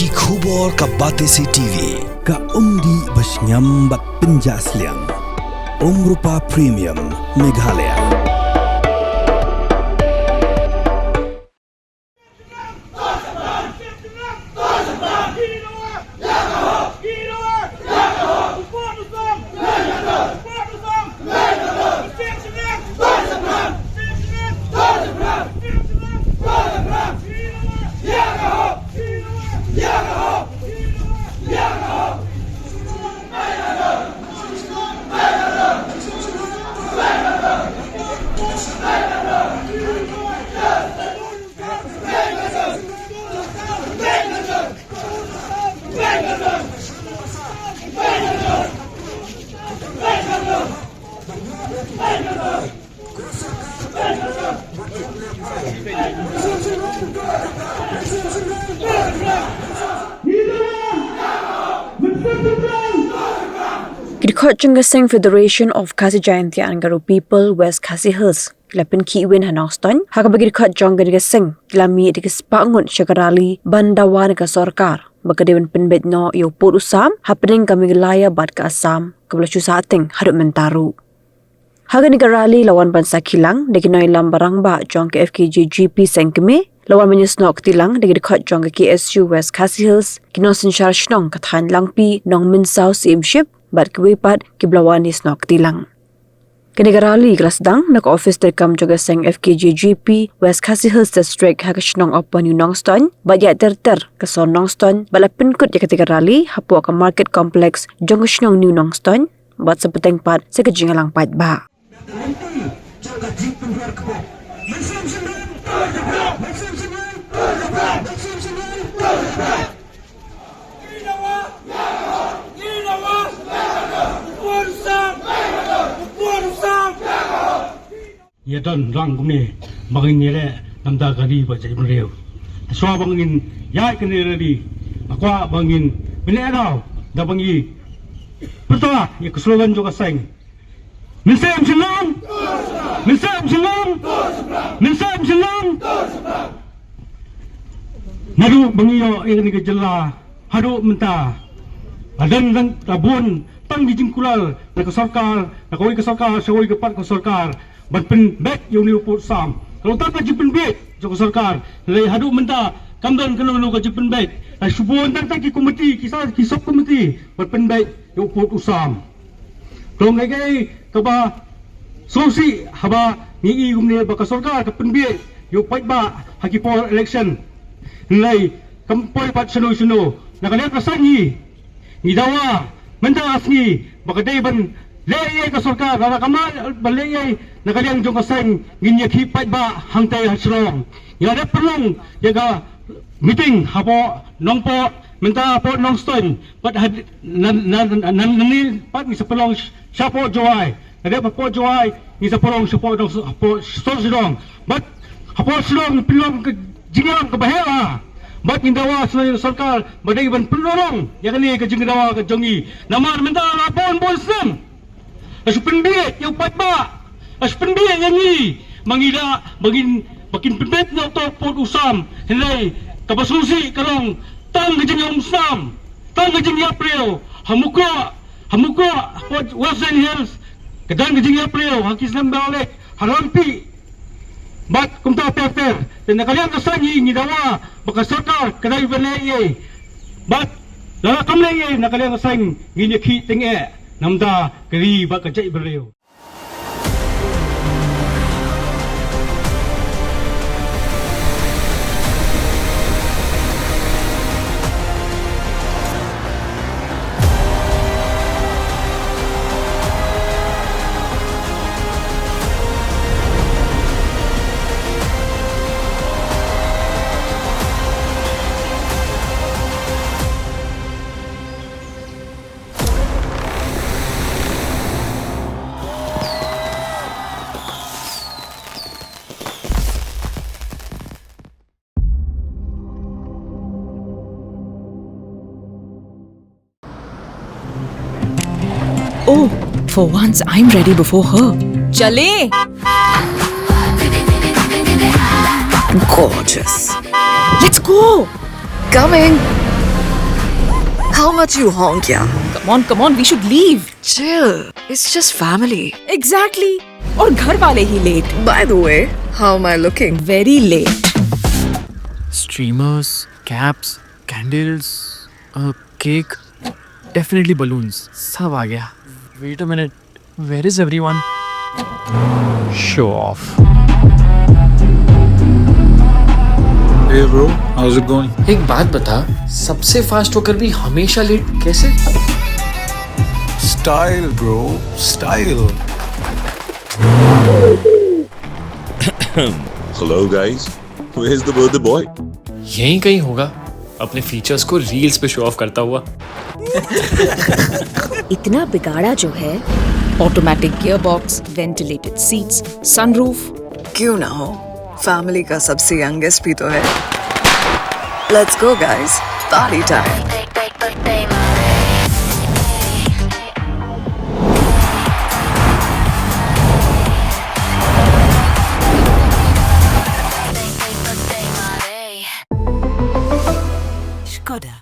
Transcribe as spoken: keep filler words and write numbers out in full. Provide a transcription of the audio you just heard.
Ki khubor ka Batesi T V, ka umdih ba shngiam bad pynjah sliang. Umrupa Premium, Meghalaya. Ki dkhot jong ka seng Federation of Khasi Jaintia and Garo People West Khasi Hills ki la pynkhih win ha Nongstoiñ, ha kaba ki dkhot jong kane ka seng ki la mih da ki spah ngut sha ka rally ban dawa na ka sorkar ba ka dei ban pynbeit noh ïa u pud u sam hapdeng ka Meghalaya bad ka Assam kaba la shu sahteng haduh mynta ruh. Ha kane ka rally la wan ban sakhi lang da ki nongïalam ba rangbah jong ka F K J G P seng kmie, la wan ban ïasnoh kti lang da ki dkhot jong ka K S U West Khasi Hills, ki nongsynshar shnong ka thaiñ Langpih, Nongmynsaw, Syiemship bad kiwei pat kiba la wan ïasnoh kti lang. Kane ka rally ka la sdang na ka ophis treikam jong ka seng F K J G P West Khasi Hills District ha ka shnong Upper New Nongstoiñ bad ïaid ter ter ka sor Nongstoiñ bad la pynkut ïa kata ka rally hapoh ka Market Complex jong ka shnong New Nongstoiñ bad sa bteng pat sa ka jingïalang paidbah. Ïa don lang kumne ba ngin ïaleh namar ka ri bad jaitbynriew. Te shuwa ba ngin ïaid kane ka ri, nga kwah ba ngin pynleh daw da ba ngin pyrta ïa ka slogan jong ka seng. Mynsiem Shillong! Mynsiem Shillong! Mynsiem Shillong! Naduh ba ngi ïoh ïa kane ka jylla haduh mynta, la don, don, la bun tang ki jingkular na ka sorkar, na kawei ka sorkar sha kawei ka pat ka sorkar ban pynbeit ïa une u pud u sam. Ka long tang ka jingpynbeit jong ka sorkar, hynrei haduh mynta kam don kano kano ka jingpynbeit. La shu bun tang tang ki komiti, ki sa, ki sub komiti ban pynbeit ïa u pud u sam. Ka long kaei kaei kaba sngewsih haba ngi i kumne ba ka sorkar ka pynbeit ïa u paidbah ha ki por election. Hynrei kam poi pat shano shano. Na ka liang ka seng ngi, ngi dawa mynta ka sngi ba ka dei ban leh ei ei ka sorkar, lada kam lah ban leh ei ei na ka liang jong ka seng ngin ïakhih paidbah hangtei ha Shillong. Ngi la dep pynlong ïa ka meeting hapoh Nongpoh, mynta hapoh Nongstoiñ, pat had-, nan, nan, nan, nangne pat ngi sa pynlong sh-, shapoh Jowai. Nga dep hapoh Jowai ngi sa pynlong shapoh Nong-, hapoh Sor Shillong. Bad hapoh Shillong ngi pynlong ka jingïalang kaba heh. Bad ngin dawa sha sorkar ba dei ban pynlong ïa kane ka jingdawa ka jong ngi. Namar mynta la bun bun snem la shu pynbeit ïa u paidbah, la shu pynbeit ïa ngi ba ngi da, ba ngin, ba kin pynbeit noh ïa uto u pud u sam. Hynrei kaba sngewsih ka long tang ka jingïaumsnam, tang ka jingïabriew. Ha Mukroh, ha Mukroh, ha West Jaintia Hills ka don ka jingïabriew, ha ki snem ba la leit, ha Langpih bad kumta ter ter. Te na ka liang ka seng ngi, ngi dawa ba ka sorkar ka dei ban leh ei ei. Bad lada kam leh ei ei na ka liang ka seng ngin ïakhih tyngeh namar ka ri bad ka jaitbynriew. Oh, for once I'm ready before her. Chale! Gorgeous. Let's go! Coming! How much you honk, yeah? Come on, come on, we should leave. Chill. It's just family. Exactly. और घर वाले ही late. By the way, how am I looking? Very late. Streamers, caps, candles, a cake, definitely balloons. सब आ गया. Wait a minute, where is everyone? Show off. Hey bro, how's it going? एक बात बता, सबसे फास्ट होकर भी हमेशा लेट कैसे? Style, bro, style. Hello, guys. Where's the birthday boy? यहीं कहीं होगा, अपने फीचर्स को रील्स पे शो ऑफ करता हुआ. इतना बिगाड़ा जो है. Automatic gearbox, ventilated seats, sunroof. क्यों ना हो, फैमिली का सबसे यंगेस्ट भी तो है. Let's go, guys. Party time. Skoda.